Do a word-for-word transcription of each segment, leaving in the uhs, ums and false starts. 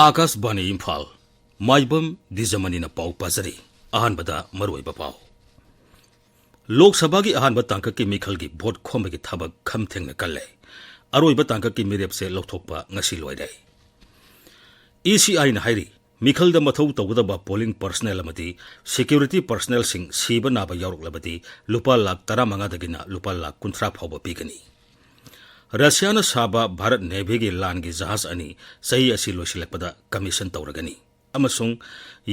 ꯑꯥꯀꯥꯁꯕꯥꯅꯤ ꯏꯝꯐꯥꯜ, ꯃꯥꯏꯕꯝ ꯗꯤꯖꯃꯅꯤꯅ ꯄꯥꯎ ꯄꯥꯖꯔꯤ꯫ ꯑꯍꯥꯟꯕꯗ ꯃꯔꯨꯑꯣꯏꯕ ꯄꯥꯎ꯫ ꯂꯣꯛ ꯁꯚꯥꯒꯤ ꯑꯍꯥꯟꯕ ꯇꯥꯡꯀꯛꯀꯤ ꯃꯤꯈꯜꯒꯤ ꯚꯣꯠ ꯈꯣꯝꯕꯒꯤ ꯊꯕꯛ ꯈꯝ ꯊꯦꯡꯅ ꯀꯜꯂꯦ꯫ ꯑꯔꯣꯏꯕ ꯇꯥꯡꯀꯛꯀꯤ ꯃꯤꯔꯦꯞꯁꯦ ꯂꯧꯊꯣꯛꯄ ꯉꯁꯤ ꯂꯣꯏꯔꯦ꯫ ꯏ ꯁꯤ ꯑꯥꯏꯅ ꯍꯥꯏꯔꯤ, ꯃꯤꯈꯜꯗ ꯃꯊꯧ ꯇꯧꯒꯗꯕ polling personnel ꯑꯃꯗꯤ security personnelꯁꯤꯡ ꯁꯤꯕ ꯅꯥꯕ ꯌꯥꯎꯔꯛꯂꯕꯗꯤ ꯂꯨꯄꯥ ꯂꯥꯈ ꯇꯔꯥꯃꯉꯥꯗꯒꯤꯅ ꯂꯨꯄꯥ ꯂꯥꯈ ꯀꯨꯟꯊ꯭ꯔꯥ ꯐꯥꯎꯕ ꯄꯤꯒꯅꯤ꯫ ꯔꯁꯤꯌꯥꯅ ꯁꯥꯕ ꯚꯥꯔꯠ ꯅꯦꯚꯤꯒꯤ ꯂꯥꯟꯒꯤ ꯖꯍꯥꯖ ꯑꯅꯤ ꯆꯍꯤ ꯑꯁꯤ ꯂꯣꯏꯁꯤꯜꯂꯛꯄꯗ commission ꯇꯧꯔꯒꯅꯤ꯫ ꯑꯃꯁꯨꯡ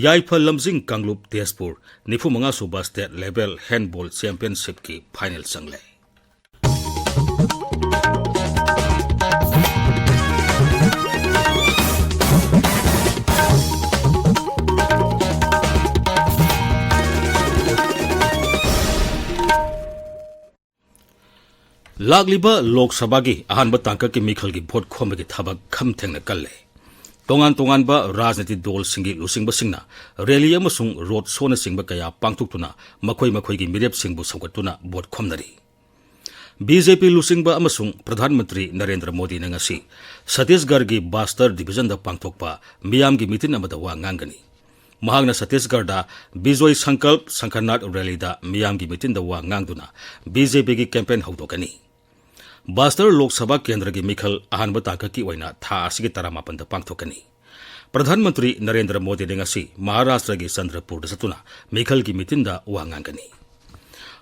ꯌꯥꯏꯐ ꯂꯝꯖꯤꯡ ꯀꯥꯡꯂꯨꯞ ꯇꯦꯖꯄꯨꯔ ꯅꯤꯐꯨ ꯃꯉꯥ ꯁꯨꯕ state level handball championshipꯀꯤ final ꯆꯪꯂꯦ꯫ ꯂꯥꯛꯂꯤꯕ ꯂꯣꯛ ꯁꯚꯥꯒꯤ ꯑꯍꯥꯟꯕ ꯇꯥꯡꯀꯛꯀꯤ ꯃꯤꯈꯜꯒꯤ ꯚꯣꯠ ꯈꯣꯝꯕꯒꯤ ꯊꯕꯛ ꯈꯝ ꯊꯦꯡꯅ ꯀꯜꯂꯦ꯫ ꯇꯣꯉꯥꯟ ꯇꯣꯉꯥꯟꯕ ꯔꯥꯖꯅꯤꯇꯤ ꯗꯣꯜꯁꯤꯡꯒꯤ ꯂꯨꯆꯤꯡꯕꯁꯤꯡꯅ rally ꯑꯃꯁꯨꯡ road showꯅꯆꯤꯡꯕ ꯀꯌꯥ ꯄꯥꯡꯊꯣꯛꯇꯨꯅ ꯃꯈꯣꯏ ꯃꯈꯣꯏꯒꯤ ꯃꯤꯔꯦꯞꯁꯤꯡꯕꯨ ꯁꯧꯒꯠꯇꯨꯅ ꯚꯣꯠ ꯈꯣꯝꯅꯔꯤ꯫ ꯕꯤ ꯖꯦ ꯄꯤ ꯂꯨꯆꯤꯡꯕ ꯑꯃꯁꯨꯡ ꯄ꯭ꯔꯙꯥꯟ ꯃꯟꯇ꯭ꯔꯤ ꯅꯔꯦꯟꯗ꯭ꯔ ꯃꯣꯗꯤꯅ ꯉꯁꯤ ꯁꯠꯇꯤꯁꯒꯔꯒꯤ ꯕꯥꯁꯇꯔ ꯗꯤꯚꯤꯖꯟꯗ ꯄꯥꯡꯊꯣꯛꯄ ꯃꯤꯌꯥꯝꯒꯤ ꯃꯤꯇꯤꯟ ꯑꯃꯗ ꯋꯥ ꯉꯥꯡꯒꯅꯤ꯫ ꯃꯍꯥꯛꯅ ꯁꯠꯇꯤꯁꯒꯔꯗ ꯕꯤꯖꯣꯏ ꯁꯪꯀꯜꯞ ꯁꯪꯈꯅꯥꯠ rallyꯗ ꯃꯤꯌꯥꯝꯒꯤ ꯃꯤꯇꯤꯟꯗ ꯋꯥ ꯉꯥꯡꯗꯨꯅ ꯕꯤ ꯖꯦ ꯄꯤꯒꯤ campaign ꯍꯧꯗꯣꯛꯀꯅꯤ꯫ ꯕꯥꯁꯇꯔ ꯂꯣꯛ ꯁꯚꯥ ꯀꯦꯟꯗ꯭ꯔꯒꯤ ꯃꯤꯈꯜ ꯑꯍꯥꯟꯕ ꯇꯥꯡꯀꯛꯀꯤ ꯑꯣꯏꯅ ꯊꯥ ꯑꯁꯤꯒꯤ ꯇꯔꯥꯃꯥꯄꯟꯗ ꯄꯥꯡꯊꯣꯛꯀꯅꯤ꯫ ꯄ꯭ꯔꯙꯥꯟ ꯃꯟꯇ꯭ꯔꯤ ꯅꯔꯦꯟꯗ꯭ꯔ ꯃꯣꯗꯤꯅ ꯉꯁꯤ ꯃꯍꯥꯔꯥꯁꯇ꯭ꯔꯒꯤ ꯆꯟꯗ꯭ꯔꯄꯨꯔꯗ ꯆꯠꯇꯨꯅ ꯃꯤꯈꯜꯒꯤ ꯃꯤꯇꯤꯟꯗ ꯋꯥ ꯉꯥꯡꯒꯅꯤ꯫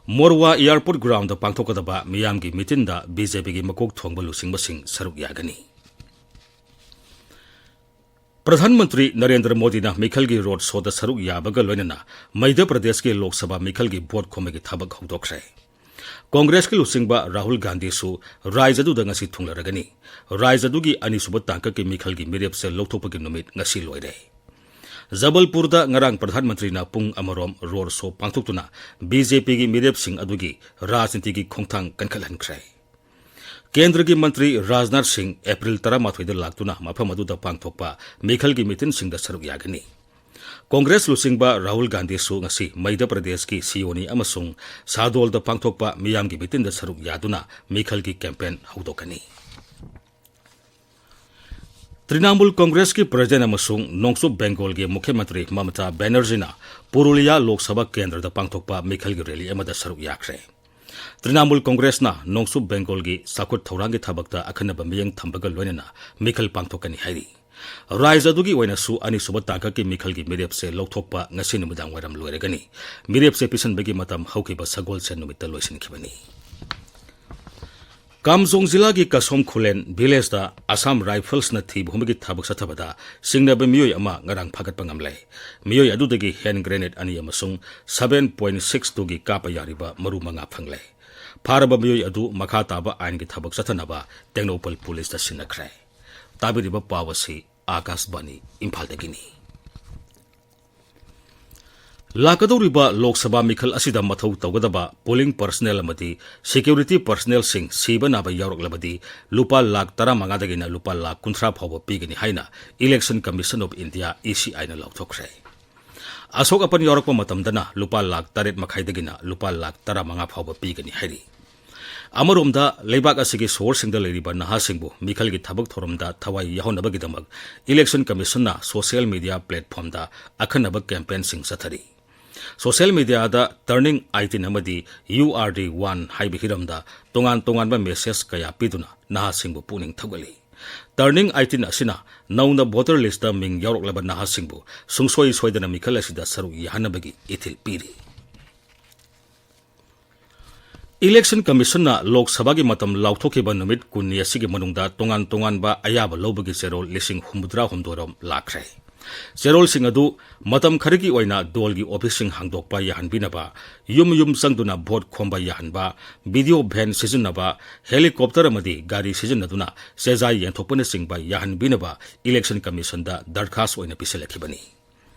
ꯃꯣꯔꯋꯥ airport groundꯗ ꯄꯥꯡꯊꯣꯛꯀꯗꯕ ꯃꯤꯌꯥꯝꯒꯤ ꯃꯤꯇꯤꯟꯗ ꯕꯤ ꯖꯦ ꯄꯤꯒꯤ ꯃꯀꯣꯛ ꯊꯣꯡꯕ ꯂꯨꯆꯤꯡꯕꯁꯤꯡ ꯁꯔꯨꯛ ꯌꯥꯒꯅꯤ꯫ ꯄ꯭ꯔꯙꯥꯟ ꯃꯟꯇ꯭ꯔꯤ ꯅꯔꯦꯟꯗ꯭ꯔ ꯃꯣꯗꯤꯅ ꯃꯤꯈꯜꯒꯤ road showꯗ ꯁꯔꯨꯛ ꯌꯥꯕꯒ ꯂꯣꯏꯅꯅ ꯃꯙ꯭ꯌ ꯄ꯭ꯔꯗꯦꯁꯀꯤ ꯂꯣꯛ ꯁꯚꯥ ꯃꯤꯈꯜꯒꯤ ꯚꯣꯠ ꯈꯣꯝꯕꯒꯤ ꯊꯕꯛ ꯍꯧꯗꯣꯛꯈ꯭ꯔꯦ꯫ ꯀꯣꯡꯒ꯭ꯔꯦꯁꯀꯤ ꯂꯨꯆꯤꯡꯕ ꯔꯥꯍꯨꯜ ꯒꯥꯟꯙꯤꯁꯨ ꯔꯥꯖ꯭ꯌ ꯑꯗꯨꯗ ꯉꯁꯤ ꯊꯨꯡꯂꯔꯒꯅꯤ꯫ ꯔꯥꯖ꯭ꯌ ꯑꯗꯨꯒꯤ ꯑꯅꯤꯁꯨꯕ ꯇꯥꯡꯀꯛꯀꯤ ꯃꯤꯈꯜꯒꯤ ꯃꯤꯔꯦꯞꯁꯦ ꯂꯧꯊꯣꯛꯄꯒꯤ ꯅꯨꯃꯤꯠ ꯉꯁꯤ ꯂꯣꯏꯔꯦ꯫ ꯖꯕꯜꯄꯨꯔꯗ ꯉꯔꯥꯡ ꯄ꯭ꯔꯙꯥꯟ ꯃꯟꯇ꯭ꯔꯤꯅ ꯄꯨꯡ ꯑꯃꯔꯣꯝ road show ꯄꯥꯡꯊꯣꯛꯇꯨꯅ ꯕꯤ ꯖꯦ ꯄꯤꯒꯤ ꯃꯤꯔꯦꯞꯁꯤꯡ ꯑꯗꯨꯒꯤ ꯔꯥꯖꯅꯤꯇꯤꯒꯤ ꯈꯣꯡꯊꯥꯡ ꯀꯟꯈꯠꯍꯟꯈ꯭ꯔꯦ꯫ ꯀꯦꯟꯗ꯭ꯔꯒꯤ ꯃꯟꯇ꯭ꯔꯤ ꯔꯥꯖꯅꯥꯊ ꯁꯤꯡ ꯑꯦꯄ꯭ꯔꯤꯜ ꯇꯔꯥꯃꯥꯊꯣꯏꯗ ꯂꯥꯛꯇꯨꯅ ꯃꯐꯝ ꯑꯗꯨꯗ ꯄꯥꯡꯊꯣꯛꯄ ꯃꯤꯈꯜꯒꯤ ꯃꯤꯇꯤꯟꯁꯤꯡꯗ ꯁꯔꯨꯛ ꯌꯥꯒꯅꯤ꯫ ꯀꯣꯡꯒ꯭ꯔꯦꯁ ꯂꯨꯆꯤꯡꯕ ꯔꯥꯍꯨꯜ ꯒꯥꯟꯙꯤꯁꯨ ꯉꯁꯤ ꯃꯙ꯭ꯌ ꯄ꯭ꯔꯗꯦꯁꯀꯤ ꯁꯤꯑꯣꯅꯤ ꯑꯃꯁꯨꯡ ꯁꯥꯗꯣꯜꯗ ꯄꯥꯡꯊꯣꯛꯄ ꯃꯤꯌꯥꯝꯒꯤ ꯃꯤꯇꯤꯟꯗ ꯁꯔꯨꯛ ꯌꯥꯗꯨꯅ ꯃꯤꯈꯜꯒꯤ campaign ꯍꯧꯗꯣꯛꯀꯅꯤ꯫ ꯇ꯭ꯔꯤꯅꯥꯃꯨꯜ ꯀꯣꯡꯒ꯭ꯔꯦꯁꯀꯤ ꯄ꯭ꯔꯁꯤꯗꯦꯟ ꯑꯃꯁꯨꯡ ꯅꯣꯡꯆꯨꯞ ꯕꯦꯡꯒꯣꯜꯒꯤ ꯃꯨꯈ꯭ꯌ ꯃꯟꯇ꯭ꯔꯤ ꯃꯃꯇꯥ ꯕꯦꯅꯔꯖꯤꯅ ꯄꯨꯔꯨꯂꯤꯌꯥ ꯂꯣꯛ ꯁꯚꯥ ꯀꯦꯟꯗ꯭ꯔꯗ ꯄꯥꯡꯊꯣꯛꯄ ꯃꯤꯈꯜꯒꯤ ꯔꯦꯂꯤ ꯑꯃꯗ ꯁꯔꯨꯛ ꯌꯥꯈ꯭ꯔꯦ꯫ ꯇ꯭ꯔꯤꯅꯥꯃꯨꯜ ꯀꯣꯡꯒ꯭ꯔꯦꯁꯅ ꯅꯣꯡꯆꯨꯞ ꯕꯦꯡꯒꯣꯜꯒꯤ ꯆꯥꯎꯈꯠ ꯊꯧꯔꯥꯡꯒꯤ ꯊꯕꯛꯇ ꯑꯈꯟꯅꯕ ꯃꯤꯠꯌꯦꯡ ꯊꯝꯕꯒ ꯂꯣꯏꯅꯅ ꯃꯤꯈꯜ ꯄꯥꯡꯊꯣꯛꯀꯅꯤ ꯍꯥꯏꯔꯤ꯫ ꯔꯥꯖ꯭ꯌ ꯑꯗꯨꯒꯤ ꯑꯣꯏꯅꯁꯨ ꯑꯅꯤꯁꯨꯕ ꯇꯥꯡꯀꯛꯀꯤ ꯃꯤꯈꯜꯒꯤ ꯃꯤꯔꯦꯞꯁꯦ ꯂꯧꯊꯣꯛꯄ ꯉꯁꯤ ꯅꯨꯃꯤꯗꯥꯡ ꯋꯥꯏꯔꯝ ꯂꯣꯏꯔꯒꯅꯤ꯫ ꯃꯤꯔꯦꯞꯁꯦ ꯄꯤꯁꯤꯟꯕꯒꯤ ꯃꯇꯝ ꯍꯧꯈꯤꯕ ꯁꯒꯣꯜꯁꯦꯟ ꯅꯨꯃꯤꯠꯇ ꯂꯣꯏꯁꯤꯟꯈꯤꯕꯅꯤ꯫ ꯀꯥꯝꯖꯣꯡ ꯖꯤꯂꯥꯒꯤ ꯀꯁꯣꯝ ꯈꯨꯂꯦꯟ ꯚꯤꯂꯦꯖꯇ ꯑꯁꯥꯝ ꯔꯥꯏꯐꯜꯁꯅ ꯊꯤꯕ ꯍꯨꯝꯕꯒꯤ ꯊꯕꯛ ꯆꯠꯊꯕꯗ ꯁꯤꯡꯅꯕ ꯃꯤꯑꯣꯏ ꯑꯃ ꯉꯔꯥꯡ ꯐꯥꯒꯠꯄ ꯉꯝꯂꯦ꯫ ꯃꯤꯑꯣꯏ ꯑꯗꯨꯗꯒꯤ ꯍꯦꯟ ꯒ꯭ꯔꯦꯅꯦꯗ ꯑꯅꯤ ꯑꯃꯁꯨꯡ seven point six two ꯒꯤ ꯀꯥꯞꯄ ꯌꯥꯔꯤꯕ ꯃꯔꯨ ꯃꯉꯥ ꯐꯪꯂꯦ꯫ ꯐꯥꯔꯕ ꯃꯤꯑꯣꯏ ꯑꯗꯨ ꯃꯈꯥ ꯇꯥꯕ ꯑꯥꯏꯟꯒꯤ ꯊꯕꯛ ꯆꯠꯊꯅꯕ ꯇꯦꯡꯅꯧꯄꯜ ꯄꯨꯂꯤꯁꯇ ꯁꯤꯟꯅꯈ꯭ꯔꯦ꯫ ꯇꯥꯕꯤꯔꯤꯕ ꯄꯥꯎ ꯑꯁꯤ ꯑꯥꯀꯥꯁꯕꯥꯅꯤ ꯏꯝꯐꯥꯜꯗꯒꯤꯅꯤ꯫ ꯂꯥꯛꯀꯗꯧꯔꯤꯕ ꯂꯣꯛ ꯁꯚꯥ ꯃꯤꯈꯜ ꯑꯁꯤꯗ ꯃꯊꯧ ꯇꯧꯒꯗꯕ ꯄꯣꯂꯤꯡ ꯄꯔꯁꯅꯦꯜ ꯑꯃꯗꯤ ꯁꯦꯀ꯭ꯌꯨꯔꯤꯇꯤ ꯄꯔꯁꯅꯦꯜꯁꯤꯡ ꯁꯤꯕ ꯅꯥꯕ ꯌꯥꯎꯔꯛꯂꯕꯗꯤ ꯂꯨꯄꯥ ꯂꯥꯈ ꯇꯔꯥꯃꯉꯥꯗꯒꯤꯅ ꯂꯨꯄꯥ ꯂꯥꯈ ꯀꯨꯟꯊ꯭ꯔꯥ ꯐꯥꯎꯕ ꯄꯤꯒꯅꯤ ꯍꯥꯏꯅ Election Commission of India, E C I ꯅ ꯂꯥꯎꯊꯣꯛꯈ꯭ꯔꯦ꯫ ꯑꯁꯣꯛ ꯑꯄꯟ ꯌꯥꯎꯔꯛꯄ ꯃꯇꯝꯗꯅ ꯂꯨꯄꯥ ꯂꯥꯈ ꯇꯔꯦꯠ ꯃꯈꯥꯏꯗꯒꯤꯅ ꯂꯨꯄꯥ ꯂꯥꯈ ꯇꯔꯥꯃꯉꯥ ꯐꯥꯎꯕ ꯄꯤꯒꯅꯤ ꯍꯥꯏꯔꯤ꯫ ꯑꯃꯔꯣꯝꯗ, ꯂꯩꯕꯥꯛ ꯑꯁꯤꯒꯤ ꯁꯣꯍꯣꯔꯁꯤꯡꯗ ꯂꯩꯔꯤꯕ ꯅꯍꯥꯁꯤꯡꯕꯨ ꯃꯤꯈꯜꯒꯤ ꯊꯕꯛ ꯊꯧꯔꯝꯗ ꯊꯋꯥꯏ ꯌꯥꯎꯍꯟꯅꯕꯒꯤꯗꯃꯛ Election Commission ꯅ social media platform ꯗ ꯑꯈꯟꯅꯕ campaign ꯁꯤꯡ ꯆꯠꯊꯔꯤ꯫ Social media ꯗ Turning eighteen ꯑꯃꯗꯤ U R D one ꯍꯥꯏꯕ ꯍꯤꯔꯝꯗ ꯇꯣꯉꯥꯟ ꯇꯣꯉꯥꯟꯕ message ꯀꯌꯥ ꯄꯤꯗꯨꯅ ꯅꯍꯥꯁꯤꯡꯕꯨ ꯄꯨꯛꯅꯤꯡ ꯊꯧꯒꯠꯂꯤ꯫ Turning eighteen ꯑꯁꯤꯅ ꯅꯧꯅ voter list ꯇ ꯃꯤꯡ ꯌꯥꯎꯔꯛꯂꯕ ꯅꯍꯥꯁꯤꯡꯕꯨ ꯁꯨꯡꯁꯣꯏ ꯁꯣꯏꯗꯅ ꯃꯤꯈꯜ ꯑꯁꯤꯗ ꯁꯔꯨꯛ ꯌꯥꯍꯟꯅꯕꯒꯤ ꯏꯊꯤꯜ ꯄꯤꯔꯤ꯫ Election Commission ꯅ ꯂꯣꯛ ꯁꯚꯥꯒꯤ ꯃꯇꯝ ꯂꯥꯎꯊꯣꯛꯈꯤꯕ ꯅꯨꯃꯤꯠ ꯀꯨꯟꯅꯤ ꯑꯁꯤꯒꯤ ꯃꯅꯨꯡꯗ ꯇꯣꯉꯥꯟ ꯇꯣꯉꯥꯟꯕ ꯑꯌꯥꯕ ꯂꯧꯕꯒꯤ ꯆꯦꯔꯣꯜ ꯂꯤꯁꯤꯡ ꯍꯨꯝꯐꯨꯇꯔꯥ ꯍꯨꯝꯗꯣꯏ ꯔꯣꯝ ꯂꯥꯛꯈ꯭ꯔꯦ꯫ ꯆꯦꯔꯣꯜꯁꯤꯡ ꯑꯗꯨ ꯃꯇꯝ ꯈꯔꯒꯤ ꯑꯣꯏꯅ ꯗꯣꯜꯒꯤ ꯑꯣꯐꯤꯁꯁꯤꯡ ꯍꯥꯡꯗꯣꯛꯄ ꯌꯥꯍꯟꯕꯤꯅꯕ, ꯌꯨꯝ ꯌꯨꯝ ꯆꯪꯗꯨꯅ ꯚꯣꯠ ꯈꯣꯝꯕ ꯌꯥꯍꯟꯕ, video van ꯁꯤꯖꯤꯟꯅꯕ, helicopter ꯑꯃꯗꯤ ꯒꯥꯔꯤ ꯁꯤꯖꯤꯟꯅꯗꯨꯅ ꯆꯦꯖꯥꯏ ꯌꯦꯟꯊꯣꯛꯄꯅꯆꯤꯡꯕ ꯌꯥꯍꯟꯕꯤꯅꯕ Election Commission ꯗ ꯗꯔꯈꯥꯁ ꯑꯣꯏꯅ ꯄꯤꯁꯤꯜꯂꯛꯈꯤꯕꯅꯤ꯫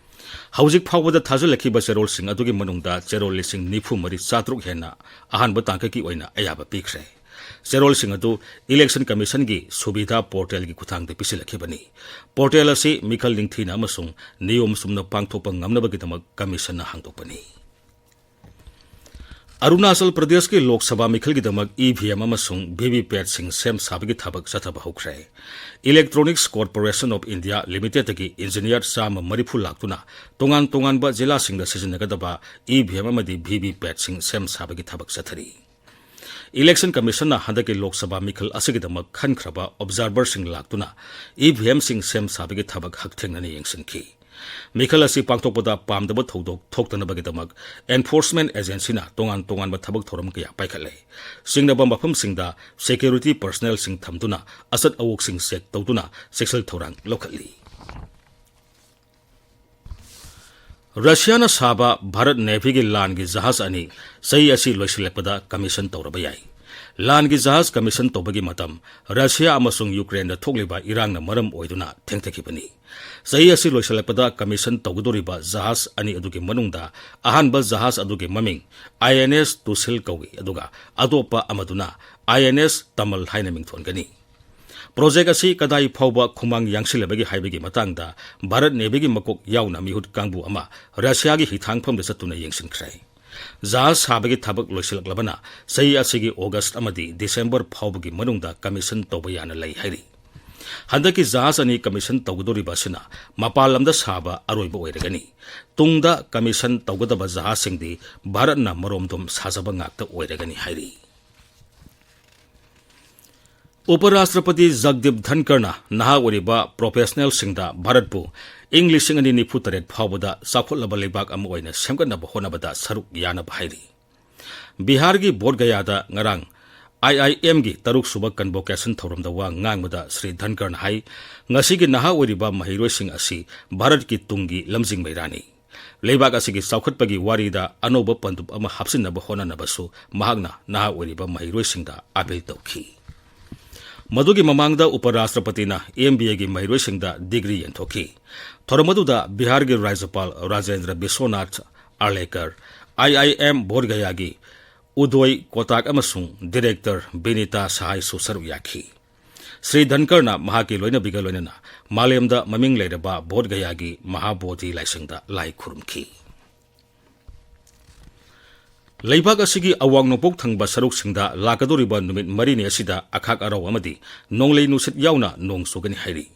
ꯍꯧꯖꯤꯛ ꯐꯥꯎꯕꯗ ꯊꯥꯖꯤꯜꯂꯛꯈꯤꯕ ꯆꯦꯔꯣꯜꯁꯤꯡ ꯑꯗꯨꯒꯤ ꯃꯅꯨꯡꯗ ꯆꯦꯔꯣꯜ ꯂꯤꯁꯤꯡ ꯅꯤꯐꯨ ꯃꯔꯤ ꯆꯥꯇ꯭ꯔꯨꯛ ꯍꯦꯟꯅ ꯑꯍꯥꯟꯕ ꯇꯥꯡꯀꯛꯀꯤ ꯑꯣꯏꯅ ꯑꯌꯥꯕ ꯄꯤꯈ꯭ꯔꯦ꯫ ꯆꯦꯔꯣꯜꯁꯤꯡ ꯑꯗꯨ Election Commission ꯒꯤ ꯁꯨꯕꯤꯙꯥ portal ꯒꯤ ꯈꯨꯠꯊꯥꯡꯗ ꯄꯤꯁꯤꯜꯂꯛꯈꯤꯕꯅꯤ꯫ Portal ꯑꯁꯤ ꯃꯤꯈꯜ ꯅꯤꯡꯊꯤꯅ ꯑꯃꯁꯨꯡ ꯅꯤꯌꯣꯝ ꯆꯨꯝꯅ ꯄꯥꯡꯊꯣꯛꯄ ꯉꯝꯅꯕꯒꯤꯗꯃꯛ Commission ꯅ ꯍꯥꯡꯗꯣꯛꯄꯅꯤ꯫ ꯑꯔꯨꯅꯥꯆꯜ ꯄ꯭ꯔꯗꯦꯁꯀꯤ ꯂꯣꯛ ꯁꯚꯥ ꯃꯤꯈꯜꯒꯤꯗꯃꯛ ꯏ ꯚꯤ ꯑꯦꯝ ꯑꯃꯁꯨꯡ ꯚꯤ ꯚꯤ ꯄꯦꯠꯁꯤꯡ ꯁꯦꯝ ꯁꯥꯕꯒꯤ ꯊꯕꯛ ꯆꯠꯊꯕ ꯍꯧꯈ꯭ꯔꯦ꯫ Electronics Corporation of India Limitedꯇꯒꯤ ꯏꯟꯖꯤꯅꯤꯌꯔ ꯆꯥꯝꯃ ꯃꯔꯤꯐꯨ ꯂꯥꯛꯇꯨꯅ ꯇꯣꯉꯥꯟ ꯇꯣꯉꯥꯟꯕ ꯖꯤꯂꯥꯁꯤꯡꯗ ꯁꯤꯖꯤꯟꯅꯒꯗꯕ ꯏ ꯚꯤ ꯑꯦꯝ ꯑꯃꯗꯤ ꯚꯤ ꯚꯤ ꯄꯦꯠꯁꯤꯡ ꯁꯦꯝ ꯁꯥꯕꯒꯤ ꯊꯕꯛ ꯆꯠꯊꯔꯤ꯫ Election Commissionꯅ ꯍꯟꯗꯛꯀꯤ ꯂꯣꯛ ꯁꯚꯥ ꯃꯤꯈꯜ ꯑꯁꯤꯒꯤꯗꯃꯛ ꯈꯟꯈ꯭ꯔꯕ observerꯁꯤꯡ ꯂꯥꯛꯇꯨꯅ ꯏ ꯚꯤ ꯑꯦꯝꯁꯤꯡ ꯁꯦꯝ ꯁꯥꯕꯒꯤ ꯊꯕꯛ ꯍꯛꯊꯦꯡꯅꯅ ꯌꯦꯡꯁꯤꯟꯈꯤ꯫ ꯃꯤꯈꯜ ꯑꯁꯤ ꯄꯥꯡꯊꯣꯛꯄꯗ ꯄꯥꯝꯗꯕ ꯊꯧꯗꯣꯛ ꯊꯣꯛꯇꯅꯕꯒꯤꯗꯃꯛ enforcement agencyꯅ ꯇꯣꯉꯥꯟ ꯇꯣꯉꯥꯟꯕ ꯊꯕꯛ ꯊꯧꯔꯝ ꯀꯌꯥ ꯄꯥꯏꯈꯠꯂꯦ꯫ ꯆꯤꯡꯅꯕ ꯃꯐꯝꯁꯤꯡꯗ security personnelꯁꯤꯡ ꯊꯝꯗꯨꯅ ꯑꯆꯠ ꯑꯋꯣꯛꯁꯤꯡ check ꯇꯧꯗꯨꯅ ꯆꯦꯛꯁꯤꯜ ꯊꯧꯔꯥꯡ ꯂꯧꯈꯠꯂꯤ꯫ ꯔꯁꯤꯌꯥꯅ ꯁꯥꯕ ꯚꯥꯔꯠ ꯅꯦꯚꯤꯒꯤ ꯂꯥꯟꯒꯤ ꯖꯍꯥꯖ ꯑꯅꯤ ꯆꯍꯤ ꯑꯁꯤ ꯂꯣꯏꯁꯤꯜꯂꯛꯄꯗ commission ꯇꯧꯔꯕ ꯌꯥꯏ꯫ ꯂꯥꯟꯒꯤ ꯖꯍꯥꯖ commission ꯇꯧꯕꯒꯤ ꯃꯇꯝ ꯔꯁꯤꯌꯥ ꯑꯃꯁꯨꯡ ꯌꯨꯀ꯭ꯔꯦꯟꯗ ꯊꯣꯛꯂꯤꯕ ꯏꯔꯥꯡꯅ ꯃꯔꯝ ꯑꯣꯏꯗꯨꯅ ꯊꯦꯡꯊꯈꯤꯕꯅꯤ꯫ ꯆꯍꯤ ꯑꯁꯤ ꯂꯣꯏꯁꯤꯜꯂꯛꯄꯗ commission ꯇꯧꯒꯗꯧꯔꯤꯕ ꯖꯍꯥꯖ ꯑꯅꯤ ꯑꯗꯨꯒꯤ ꯃꯅꯨꯡꯗ ꯑꯍꯥꯟꯕ ꯖꯍꯥꯖ ꯑꯗꯨꯒꯤ ꯃꯃꯤꯡ ꯑꯥꯏ ꯑꯦꯟ ꯑꯦꯁ ꯇꯨꯁꯤꯜ ꯀꯧꯏ, ꯑꯗꯨꯒ ꯑꯇꯣꯞꯄ ꯑꯃꯗꯨꯅ ꯑꯥꯏ ꯑꯦꯟ ꯑꯦꯁ ꯇꯃꯜ ꯍꯥꯏꯅ ꯃꯤꯡꯊꯣꯟꯒꯅꯤ꯫ Project ꯑꯁꯤ ꯀꯗꯥꯏ ꯐꯥꯎꯕ ꯈꯨꯃꯥꯡ ꯌꯥꯡꯁꯤꯜꯂꯕꯒꯦ ꯍꯥꯏꯕꯒꯤ ꯃꯇꯥꯡꯗ ꯚꯥꯔꯠ ꯅꯦꯚꯤꯒꯤ ꯃꯀꯣꯛ ꯌꯥꯎꯅ ꯃꯤꯍꯨꯠ ꯀꯥꯡꯕꯨ ꯑꯃ ꯔꯁꯤꯌꯥꯒꯤ ꯍꯤꯊꯥꯡꯐꯝꯗ ꯆꯠꯇꯨꯅ ꯌꯦꯡꯁꯤꯟꯈ꯭ꯔꯦ꯫ ꯖꯍꯥꯖ ꯁꯥꯕꯒꯤ ꯊꯕꯛ ꯂꯣꯏꯁꯤꯜꯂꯛꯂꯕꯅ ꯆꯍꯤ ꯑꯁꯤꯒꯤ ꯑꯣꯒꯁꯠ ꯑꯃꯗꯤ ꯗꯤꯁꯦꯝꯕꯔ ꯐꯥꯎꯕꯒꯤ ꯃꯅꯨꯡꯗ commission ꯇꯧꯕ ꯌꯥꯅ ꯂꯩ ꯍꯥꯏꯔꯤ꯫ ꯍꯟꯗꯛꯀꯤ ꯖꯍꯥꯖ ꯑꯅꯤ commission ꯇꯧꯒꯗꯧꯔꯤꯕ ꯑꯁꯤꯅ ꯃꯄꯥꯟ ꯂꯝꯗ ꯁꯥꯕ ꯑꯔꯣꯏꯕ ꯑꯣꯏꯔꯒꯅꯤ꯫ ꯇꯨꯡꯗ commission ꯇꯧꯒꯗꯕ ꯖꯍꯥꯖꯁꯤꯡꯗꯤ ꯚꯥꯔꯠꯅ ꯃꯔꯣꯝꯗꯣꯝ ꯁꯥꯖꯕ ꯉꯥꯛꯇ ꯑꯣꯏꯔꯒꯅꯤ ꯍꯥꯏꯔꯤ꯫ ꯎꯄ ꯔꯥꯁꯇ꯭ꯔꯄꯇꯤ ꯖꯒꯗꯤꯞ ꯙꯟꯀꯔꯅ ꯅꯍꯥ ꯑꯣꯏꯔꯤꯕ professionalꯁꯤꯡꯗ ꯚꯥꯔꯠꯄꯨ ꯏꯪ ꯂꯤꯁꯤꯡ ꯑꯅꯤ ꯅꯤꯐꯨ ꯇꯔꯦꯠ ꯐꯥꯎꯕꯗ ꯆꯥꯎꯈꯠꯂꯕ ꯂꯩꯕꯥꯛ ꯑꯃ ꯑꯣꯏꯅ ꯁꯦꯝꯒꯠꯅꯕ ꯍꯣꯠꯅꯕꯗ ꯁꯔꯨꯛ ꯌꯥꯅꯕ ꯍꯥꯏꯔꯤ꯫ ꯕꯤꯍꯥꯔꯒꯤ ꯕꯣꯙ ꯒꯌꯥꯗ ꯉꯔꯥꯡ ꯑꯥꯏ ꯑꯥꯏ ꯑꯦꯝꯒꯤ ꯇꯔꯨꯛ ꯁꯨꯕ convocation ꯊꯧꯔꯝꯗ ꯋꯥ ꯉꯥꯡꯕꯗ ꯁ꯭ꯔꯤ ꯙꯟꯀꯔꯅ ꯍꯥꯏ, ꯉꯁꯤꯒꯤ ꯅꯍꯥ ꯑꯣꯏꯔꯤꯕ ꯃꯍꯩꯔꯣꯏꯁꯤꯡ ꯑꯁꯤ ꯚꯥꯔꯠꯀꯤ ꯇꯨꯡꯒꯤ ꯂꯝꯖꯤꯡ ꯃꯩꯔꯥꯅꯤ꯫ ꯂꯩꯕꯥꯛ ꯑꯁꯤꯒꯤ ꯆꯥꯎꯈꯠꯄꯒꯤ ꯋꯥꯔꯤꯗ ꯑꯅꯧꯕ ꯄꯟꯗꯨꯞ ꯑꯃ ꯍꯥꯞꯆꯤꯟꯅꯕ ꯍꯣꯠꯅꯅꯕꯁꯨ ꯃꯍꯥꯛꯅ ꯅꯍꯥ ꯑꯣꯏꯔꯤꯕ ꯃꯍꯩꯔꯣꯏꯁꯤꯡꯗ ꯑꯥꯄꯤꯜ ꯇꯧꯈꯤ꯫ ꯃꯗꯨꯒꯤ ꯃꯃꯥꯡꯗ ꯎꯄ ꯔꯥꯁꯇ꯭ꯔꯄꯇꯤꯅ ꯑꯦꯝ ꯕꯤ ꯑꯦꯒꯤ ꯃꯍꯩꯔꯣꯏꯁꯤꯡꯗ degree ꯌꯦꯟꯊꯣꯛꯈꯤ꯫ ꯊꯧꯔꯝ ꯑꯗꯨꯗ ꯕꯤꯍꯥꯔꯒꯤ ꯔꯥꯖ꯭ꯌꯄꯥꯜ ꯔꯥꯖꯦꯟꯗ꯭ꯔ ꯕꯤꯁ꯭ꯋꯅꯥꯊ ꯑꯥꯔꯂꯦꯀꯔ, ꯑꯥꯏ ꯑꯥꯏ ꯑꯦꯝ ꯕꯣꯙ ꯒꯌꯥꯒꯤ ꯎꯗꯣꯏ ꯀꯣꯇꯥꯛ ꯑꯃꯁꯨꯡ director ꯕꯤꯅꯤꯇꯥ ꯁꯍꯥꯏꯁꯨ ꯁꯔꯨꯛ ꯌꯥꯈꯤ꯫ ꯁ꯭ꯔꯤ ꯙꯟꯀꯔꯅ ꯃꯍꯥꯛꯀꯤ ꯂꯣꯏꯅꯕꯤꯒ ꯂꯣꯏꯅꯅ ꯃꯥꯂꯦꯝꯗ ꯃꯃꯤꯡ ꯂꯩꯔꯕ ꯕꯣꯙ ꯒꯌꯥꯒꯤ ꯃꯍꯥꯕꯣꯙꯤ ꯂꯥꯏꯁꯪꯗ ꯂꯥꯏ ꯈꯨꯔꯨꯝꯈꯤ꯫ ꯂꯩꯕꯥꯛ ꯑꯁꯤꯒꯤ ꯑꯋꯥꯡ ꯅꯣꯡꯄꯣꯛ ꯊꯪꯕ ꯁꯔꯨꯛꯁꯤꯡꯗ ꯂꯥꯛꯀꯗꯧꯔꯤꯕ ꯅꯨꯃꯤꯠ ꯃꯔꯤꯅꯤ ꯑꯁꯤꯗ ꯑꯈꯥꯛ ꯑꯔꯥꯎ ꯑꯃꯗꯤ ꯅꯣꯡꯂꯩ ꯅꯨꯡꯁꯤꯠ ꯌꯥꯎꯅ ꯅꯣꯡ ꯆꯨꯒꯅꯤ ꯍꯥꯏꯔꯤ꯫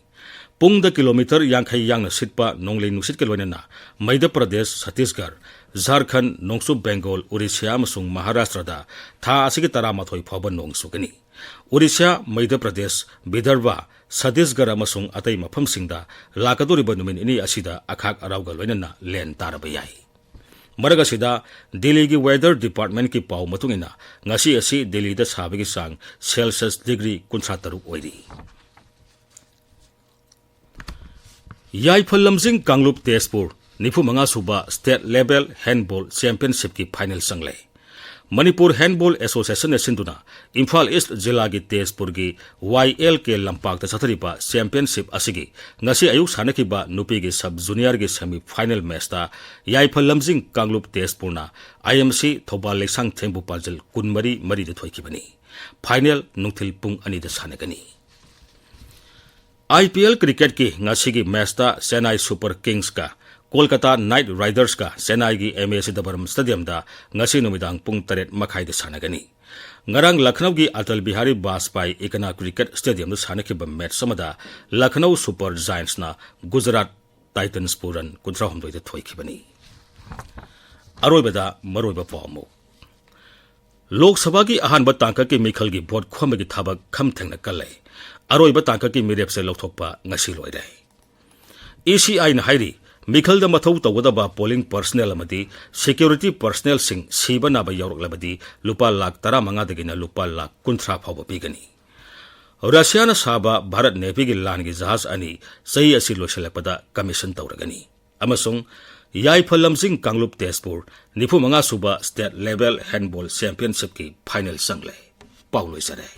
ꯄꯨꯡꯗ ꯀꯤꯂꯣꯃꯤꯇꯔ ꯌꯥꯡꯈꯩ ꯌꯥꯡꯅ ꯁꯤꯠꯄ ꯅꯣꯡꯂꯩ ꯅꯨꯡꯁꯤꯠꯀ ꯂꯣꯏꯅꯅ ꯃꯩꯙ꯭ꯌ ꯄ꯭ꯔꯗꯦꯁ, ꯆꯇꯤꯁꯒꯔ, ꯖꯥꯔꯈꯟꯗ, ꯅꯣꯡꯆꯨꯞ ꯕꯦꯡꯒꯣꯜ, ꯑꯣꯔꯤꯁꯥ ꯑꯃꯁꯨꯡ ꯃꯍꯥꯔꯥꯁꯇ꯭ꯔꯗ ꯊꯥ ꯑꯁꯤꯒꯤ ꯇꯔꯥꯃꯥꯊꯣꯏ ꯐꯥꯎꯕ ꯅꯣꯡ ꯆꯨꯒꯅꯤ꯫ ꯑꯣꯔꯤꯁꯥ, ꯃꯩꯙ꯭ꯌ ꯄ꯭ꯔꯗꯦꯁ, ꯕꯤꯗꯔꯚ, ꯆꯇꯤꯁꯒꯔ ꯑꯃꯁꯨꯡ ꯑꯇꯩ ꯃꯐꯝꯁꯤꯡꯗ ꯂꯥꯛꯀꯗꯧꯔꯤꯕ ꯅꯨꯃꯤꯠ ꯅꯤꯅꯤ ꯑꯁꯤꯗ ꯑꯈꯥꯛ ꯑꯔꯥꯎꯒ ꯂꯣꯏꯅꯅ ꯂꯦꯟ ꯇꯥꯔꯕ ꯌꯥꯏ꯫ ꯃꯔꯛ ꯑꯁꯤꯗ, ꯗꯤꯜꯂꯤꯒꯤ ꯋꯦꯗꯔ ꯗꯤꯄꯥꯔꯠꯃꯦꯟꯠꯀꯤ ꯄꯥꯎ ꯃꯇꯨꯡ ꯏꯟꯅ, ꯉꯁꯤ ꯑꯁꯤ ꯗꯤꯜꯂꯤꯗ ꯁꯥꯕꯒꯤ ꯆꯥꯡ ꯁꯦꯜꯁꯤꯌꯁ ꯗꯤꯒ꯭ꯔꯤ ꯀꯨꯟꯊ꯭ꯔꯥ ꯇꯔꯨꯛ ꯑꯣꯏꯔꯤ꯫ ꯌꯥꯏꯐ ꯂꯝꯖꯤꯡ ꯀꯥꯡꯂꯨꯞ ꯇꯦꯖꯄꯨꯔ ꯅꯤꯐꯨ ꯃꯉꯥ ꯁꯨꯕ ꯁ꯭ꯇꯦꯠ ꯂꯦꯚꯦꯜ ꯍꯦꯟꯗꯕꯣꯜ ꯆꯦꯝꯄꯤꯌꯟꯁꯤꯞꯀꯤ ꯐꯥꯏꯅꯦꯜ ꯆꯪꯂꯦ꯫ ꯃꯅꯤꯄꯨꯔ ꯍꯦꯟꯗꯕꯣꯜ ꯑꯦꯁꯣꯁꯤꯌꯦꯁꯟꯅ ꯁꯤꯟꯗꯨꯅ ꯏꯝꯐꯥꯜ ꯏꯁ꯭ꯠ ꯖꯤꯂꯥꯒꯤ ꯇꯦꯖꯄꯨꯔꯒꯤ ꯋꯥꯏ ꯑꯦꯜ ꯀꯦ ꯂꯝꯄꯥꯛꯇ ꯆꯠꯊꯔꯤꯕ ꯆꯦꯝꯄꯤꯌꯟꯁꯤꯞ ꯑꯁꯤꯒꯤ ꯉꯁꯤ ꯑꯌꯨꯛ ꯁꯥꯟꯅꯈꯤꯕ ꯅꯨꯄꯤꯒꯤ ꯁꯕ ꯖꯨꯅꯤꯌꯔꯒꯤ ꯁꯦꯃꯤ ꯐꯥꯏꯅꯦꯜ ꯃꯦꯆꯇ ꯌꯥꯏꯐ ꯂꯝꯖꯤꯡ ꯀꯥꯡꯂꯨꯞ ꯇꯦꯖꯄꯨꯔꯅ ꯑꯥꯏ ꯑꯦꯝ ꯁꯤ ꯊꯧꯕꯥꯜ ꯂꯩꯁꯥꯡꯊꯦꯝꯕꯨ ꯄꯥꯖꯜ ꯀꯨꯟꯃꯔꯤ ꯃꯔꯤꯗ ꯊꯣꯏꯈꯤꯕꯅꯤ꯫ ꯐꯥꯏꯅꯦꯜ ꯅꯨꯡꯊꯤꯜ ꯄꯨꯡ ꯑꯅꯤꯗ ꯁꯥꯟꯅꯒꯅꯤ꯫ ꯑꯥꯏ ꯄꯤ ꯑꯦꯜ ꯀ꯭ꯔꯤꯀꯦꯠꯀꯤ ꯉꯁꯤꯒꯤ ꯃꯦꯆꯇ ꯆꯦꯟꯅꯥꯏ ꯁꯨꯄꯔ ꯀꯤꯡꯁꯀ ꯀꯣꯜꯀꯇꯥ ꯅꯥꯏꯠ ꯔꯥꯏꯗꯔꯁꯀ ꯆꯦꯟꯅꯥꯏꯒꯤ ꯑꯦꯝ ꯑꯦ ꯆꯤꯗꯝꯕꯔꯝ ꯁ꯭ꯇꯦꯗꯤꯌꯝꯗ ꯉꯁꯤ ꯅꯨꯃꯤꯗꯥꯡ ꯄꯨꯡ ꯇꯔꯦꯠ ꯃꯈꯥꯏꯗ ꯁꯥꯟꯅꯒꯅꯤ꯫ ꯉꯔꯥꯡ ꯂꯈꯅꯧꯒꯤ ꯑꯇꯜ ꯕꯤꯍꯥꯔꯤ ꯕꯥꯖꯄꯥꯏ ꯏꯀꯅꯥ ꯀ꯭ꯔꯤꯀꯦꯠ ꯁ꯭ꯇꯦꯗꯤꯌꯝꯗ ꯁꯥꯟꯅꯈꯤꯕ ꯃꯦꯆ ꯑꯃꯗ ꯂꯈꯅꯧ ꯁꯨꯄꯔ ꯖꯥꯏꯟꯁꯅ ꯒꯨꯖꯔꯥꯠ ꯇꯥꯏꯇꯟꯁꯄꯨ ꯔꯟ ꯀꯨꯟꯊ꯭ꯔꯥ ꯍꯨꯝꯗꯣꯏꯗ ꯊꯣꯏꯈꯤꯕꯅꯤ꯫ ꯑꯔꯣꯏꯕꯗ ꯃꯔꯨꯑꯣꯏꯕ ꯄꯥꯎ ꯑꯃꯨꯛ꯫ ꯂꯣꯛ ꯁꯚꯥꯒꯤ ꯑꯍꯥꯟꯕ ꯇꯥꯡꯀꯛꯀꯤ ꯃꯤꯈꯜꯒꯤ ꯚꯣꯠ ꯈꯣꯝꯕꯒꯤ ꯊꯕꯛ ꯈꯝ ꯊꯦꯡꯅ ꯀꯜꯂꯦ꯫ ꯑꯔꯣꯏꯕ ꯇꯥꯡꯀꯛꯀꯤ ꯃꯤꯔꯦꯞꯁꯦ ꯂꯧꯊꯣꯛꯄ ꯉꯁꯤ ꯂꯣꯏꯔꯦ꯫ ꯏ ꯁꯤ ꯑꯥꯏꯅ ꯍꯥꯏꯔꯤ, ꯃꯤꯈꯜꯗ ꯃꯊꯧ ꯇꯧꯒꯗꯕ ꯄꯣꯂꯤꯡ ꯄꯔꯁꯅꯦꯜ ꯑꯃꯗꯤ ꯁꯦꯀ꯭ꯌꯨꯔꯤꯇꯤ ꯄꯔꯁꯅꯦꯜꯁꯤꯡ ꯁꯤꯕ ꯅꯥꯕ ꯌꯥꯎꯔꯛꯂꯕꯗꯤ ꯂꯨꯄꯥ ꯂꯥꯈ ꯇꯔꯥꯃꯉꯥꯗꯒꯤꯅ ꯂꯨꯄꯥ ꯂꯥꯈ ꯀꯨꯟꯊ꯭ꯔꯥ ꯐꯥꯎꯕ ꯄꯤꯒꯅꯤ꯫ ꯔꯁꯤꯌꯥꯅ ꯁꯥꯕ ꯚꯥꯔꯠ ꯅꯦꯚꯤꯒꯤ ꯂꯥꯟꯒꯤ ꯖꯍꯥꯖ ꯑꯅꯤ ꯆꯍꯤ ꯑꯁꯤ ꯂꯣꯏꯁꯤꯜꯂꯛꯄꯗ ꯀꯃꯤꯁꯟ ꯇꯧꯔꯒꯅꯤ꯫ ꯑꯃꯁꯨꯡ ꯌꯥꯏꯐ ꯂꯝꯖꯤꯡ ꯀꯥꯡꯂꯨꯞ ꯇꯦꯖꯄꯨꯔ ꯅꯤꯐꯨ ꯃꯉꯥ ꯁꯨꯕ ꯁ꯭ꯇꯦꯠ ꯂꯦꯚꯦꯜ ꯍꯦꯟꯗꯕꯣꯜ ꯆꯦꯝꯄꯤꯌꯟꯁꯤꯞꯀꯤ ꯐꯥꯏꯅꯦꯜ ꯆꯪꯂꯦ꯫ ꯄꯥꯎ ꯂꯣꯏꯖꯔꯦ꯫